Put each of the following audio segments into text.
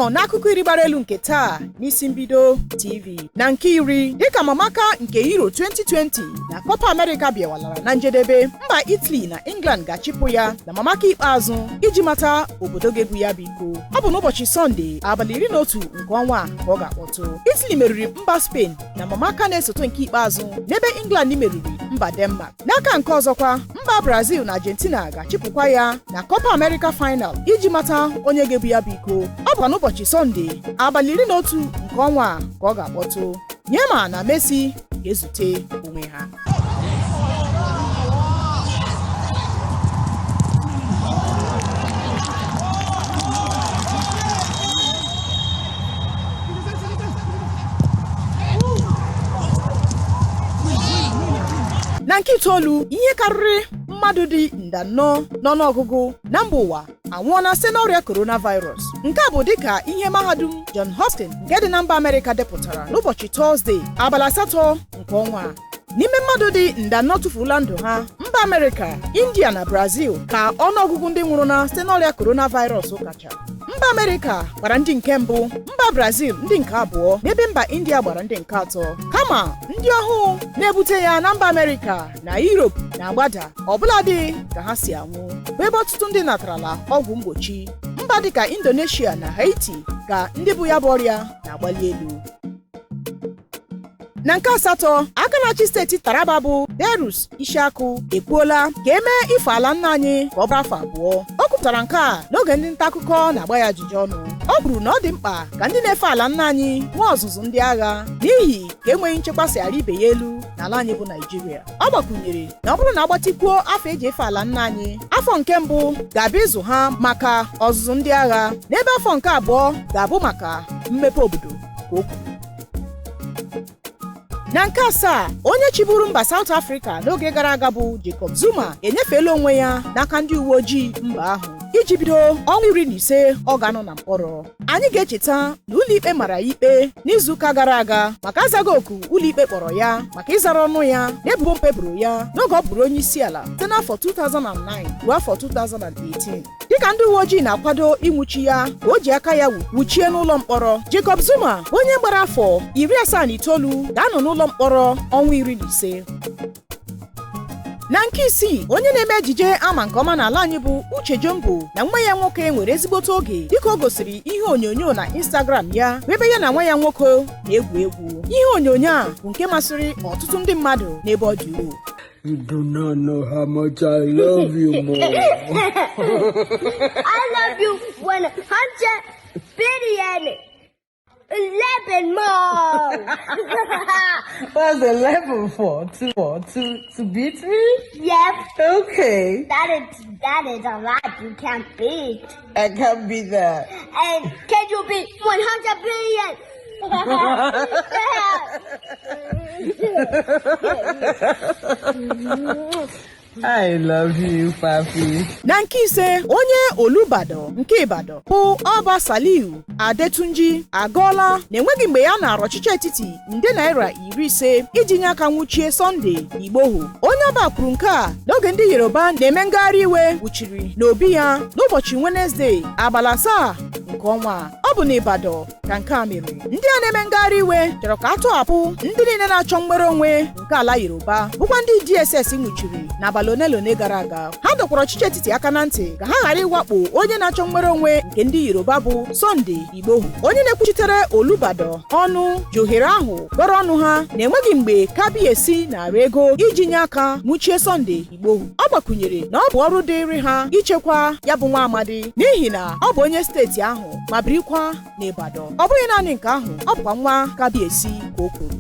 Nnọọ n'akụkọ iri gbara elu nke taa n'isi mbido TV. Na nke iri, dịka mamaka nke Euro 2020 na Copa America bịawalara na njedebe, mba Italy na England ga-achịpụ ya na mamaka ikpeazụ iji mata obodo ga-ebu ya bụ iko. Ọ bụ n'ụbọchị Sọnde abalị 11 nke ọnwa a ka ọ ga-akpọtụ. Italy meriri mba Spain na mamaka na-esote nke ikpeazụ, n'ebe England meriri mba Denmark. N'aka nke ọzọkwa, mba Brazil na Argentina ga-achịpụkwa ya na Copa America Final iji mata onye ga-ebu ya bụ iko. Ọ bụkwa n'ụbọchị Sọnde abalị 11 nke ọnwa a ka ọ ga-akpọtụ. Neymar na Messi ga-ezute onwe ha. Na nke itoolu, ihe karịrị mmadụ dị nde 4 n'ọnụọgụgụ na mba ụwa anwụọla site n'ọrịa coronavirus. Nke a bụ dịka ihe mahadum John Hopkins nke dị na mba Amerịka depụtara n'ụbọchị Tọzdee abalị 8 nke ọnwa a. N'ime mmadụ dị nde 4 tụfurula ndụ ha, mba Amerịka, India na Brazil ka ọnụọgụgụ ndị nwụrụ na site n'ọrịa coronavirus kacha. Mba Amerịka gbara ndị nke mbụ, mba Brazil ndị nke abụọ, n'ebe mba India gbara ndị nke atọ. Kama ndị ọhụụ na-ebute ya na mba Amerịka na Europe na-agbada ọbụladị ka ha si anwụ, bụ ebe ọtụtụ ndị natarala ọgwụ mgbochi. Mba dịka Indonesia na Haiti ka ndị bụ ya bụ ọrịa na-agbali elu. Na nke asatọ, aka na-achị steeti Taraba bụ Darius Ishaku ekwuola ka emee ife ala nna anyị ka ọ bụrụ afọ 2. O kwupụtara nke a n'oge ndị nta akụkọ na-agba ya ajụjụ ọnụ. O kwuru na ọ dị mkpa ka ndị na-efe ala nna anyị nwee ọzụzụ ndị agha n'ihi ka enweghị nchekwa si arị ibe ya elu n'ala anyị bụ Naijiria. Ọ gbakwunyere na ọ bụrụ na agbatịkwuo afọ eji efe ala nna anyị, afọ nke mbụ ga-abịa ịzụ ha maka ọzụzụ ndị agha, n'ebe afọ nke abụọ ga-abụ maka mmepe obodo, ka o kwuru. Na nke asaa, onye chịburu mba South Africa n'oge gara aga bụ Jacob Zuma enyefeela onwe ya n'aka ndị uwe ojii mba ahụ iji bido ọnwa 15 ọ ga-anọ na mkpọrọ. Anyị ga-echeta na ụlọikpe mara ya ikpe n'izuụka gara aga maka azaghị oku ụlọikpe kpọrọ ya maka ịzara ọnụ ya na ebubo mpeburu ya n'oge ọ bụrụ onye isi ala site n'afọ 2009 ruo afọ 2018. Dịka ndị uwe ojii na-akwado ịnwụchi ya ka o ji aka ya wuchie n'ụlọ mkpọrọ, Jacob Zuma, onye gbara afọ 79, ga-anọ n'ụlọ mkpọrọ ọnwa 15. Na nke isii, onye na-eme ejije ama nke ọma n'ala anyị bụ Uche Jombo na nwa ya nwoke nwere ezigbote oge dịka o gosiri ihe onyonyo na Instagram ya ebe ya na nwa ya nwoke na-egwu egwu. Ihe onyonyo a bụ nke masịrị ọtụtụ ndị mmadụ n'ebe ọ dị ukwuu. You do not know how much I love you, Mom. I love you 100 billion 11 more. What's 11 for? 2 for 2 to beat me? Yep. Okay. That is a lot you can't beat. I can't beat that. And can you beat 100 billion? I love you, Papi. Na nke ise, onye Olubadan nke Ibadan bụ Ọba Saliu Adetunji agọọla na enweghị mgbe ya nara ọchịchị etiti nde naira 50 iji nye aka nwụchie Sunday Igboho. Onye ọba kwuru nke a n'oge ndị Yoruba na-eme ngagharị iwe nwụchiri n'obi ya n'ụbọchị Wenezdee abalị 7 nke ọnwa. Ọ bụ n'Ibadan ka nke a mere. Ndị a na-eme ngagharị iwe chọrọ ka a tọhapụ ndị niile na-achọ nnwere onwe nke ala Yoruba bụkwa ndị DSS nwụchiri n'abalị one na one gara aga. Ha dọkwara ọchịchị etiti aka na ntị ka ha ghara ịwakpo onye na-achọ nnwere onwe nke ndị Yoruba bụ Sunday Igboho. Onye na-ekwuchitere Olubadan ọnụ ji ohere ahụ gọrọ ọnụ ha na enweghị mgbe Kabiyesi nara ego iji nye aka nwụchie Sunday Igboho. Ọ gbakwunyere na ọ bụ ọrụ dịịrị ha ichekwa ya bụ nwa amadi n'ihi na ọ bụ onye steeti ahụ ma birikwa n'Ibadan. Ọ bụghị naanị nke ahụ, ọ bụkwa nwa Kabiyesi ka o kwuru.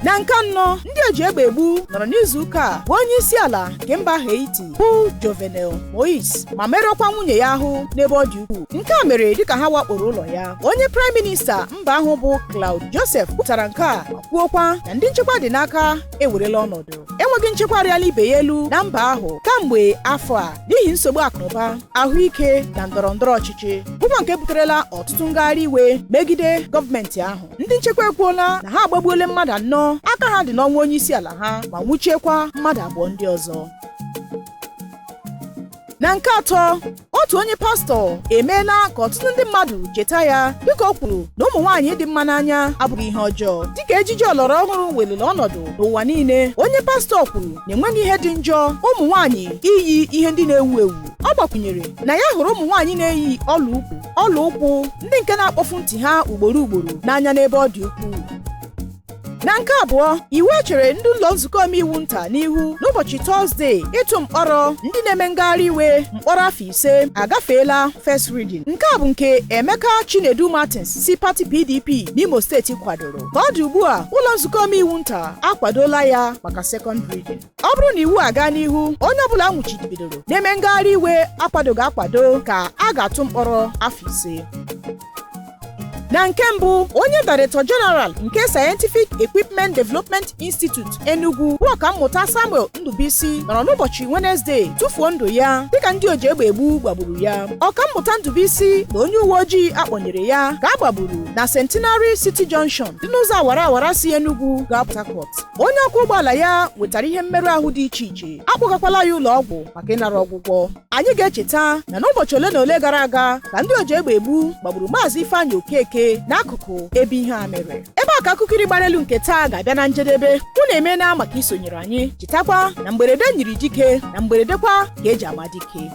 Na nke anọ, ndị oji egbe egbu nọrọ n'izu ụka a bụ onye isi ala nke mba Haiti bụ Jovenel Moise ma merụọkwa nwunye ya ahụ n'ebe ọ dị ukwuu. Nke a mere dịka ha wakporo ụlọ ya. Onye praịm minista mba ahụ bụ Claude Joseph kwupụtara nke a ma kwuokwa na ndị nchekwa dị n'aka ewerela ọnọdụ. Enweghị nchekwa arịala ibe ya elu na mba ahụ kamgbe afọ a n'ihi nsogbu akụnụba, ahụike na ndọrọ ndọrọ ọchịchị, bụkwa nke buterela ọtụtụ ngagharị iwe megide gọọmenti ahụ. Ndị nchekwa ekwuola na ha agbagbuola mmadụ 4 aka ha dị n'ọnwa onye isi ala ha ma nwụchiekwa mmadụ 2 ndị ọzọ. Na nke atọ, otu onye pastọ emeela ka ọtụtụ ndị mmadụ cheta ya dịka o kwuru na ụmụ nwaanyị dị mma n'anya abụghị ihe ọjọọ. Dịka ejiji ọlọrọ ọhụrụ weliri ọnọdụ n'ụwa niile, onye pastọ kwuru na enweghị ihe dị njọ ụmụ nwaanyị iyi ihe ndị na-ewu ewu. Ọ gbakwunyere na ya hụrụ ụmụ nwaanyị na-eyi ọla ukwu, ọla ụkwụ ndị nke na-akpọfu ntị ha ugboro ugboro n'anya n'ebe ọ dị ukwuu. Na nke abụọ, iwu echere ndị ụlọ nzukọ omeiwu nta n'ihu n'ụbọchị Tọzdee ịtụ mkpọrọ ndị na-eme ngagharị iwe mkpọrọ afọ 5 agafeela first reading. Nke a bụ nke Emeka Chinedu Martins si pati PDP n'Imo Steeti kwadoro. Ka ọ dị ugbu a, ụlọ nzukọ omeiwu nta akwadola ya maka second reading. Ọ bụrụ na iwu a gaa n'ihu, onye ọbụla nwụchibidoro na-eme ngagharị iwe akwadoghị akwado ka a ga-atụ mkpọrọ afọ 5. Na nke mbụ, onye Director General nke Scientific Equipment Development Institute Enugu bụ Ọkammụta Samuel Ndubuisi nọrọ n'ụbọchị Wenezdee tụfuo ndụ ya dịka ndị oji egbe egbu gbagburu ya. Ọkammụta Ndubuisi na onye uwe ojii akpọnyere ya ka a gbagburu na Centenary City Junction dị n'ụzọ awara awara si Enugu gaa Port Harcourt. Onye ọkwọ ụgbọala ya nwetara ihe mmerụ ahụ dị iche iche, akpọgakwala ya ụlọ ọgwụ maka ịnara ọgwụgwọ. Anyị ga-echeta na n'ụbọchị ole na ole gara aga ka ndị oji egbe egbu gbagburu Maazị Ifeanyị Okeke n'akụkụ ebe ihe a mere. Ebe a ka akụkọ iri gbara elu nke taa ga-abịa na njedebe. Unu emeela maka isonyere anyị. Chetakwa na mgberede nyiri dike, na mgberede kwa ka eji ama dike.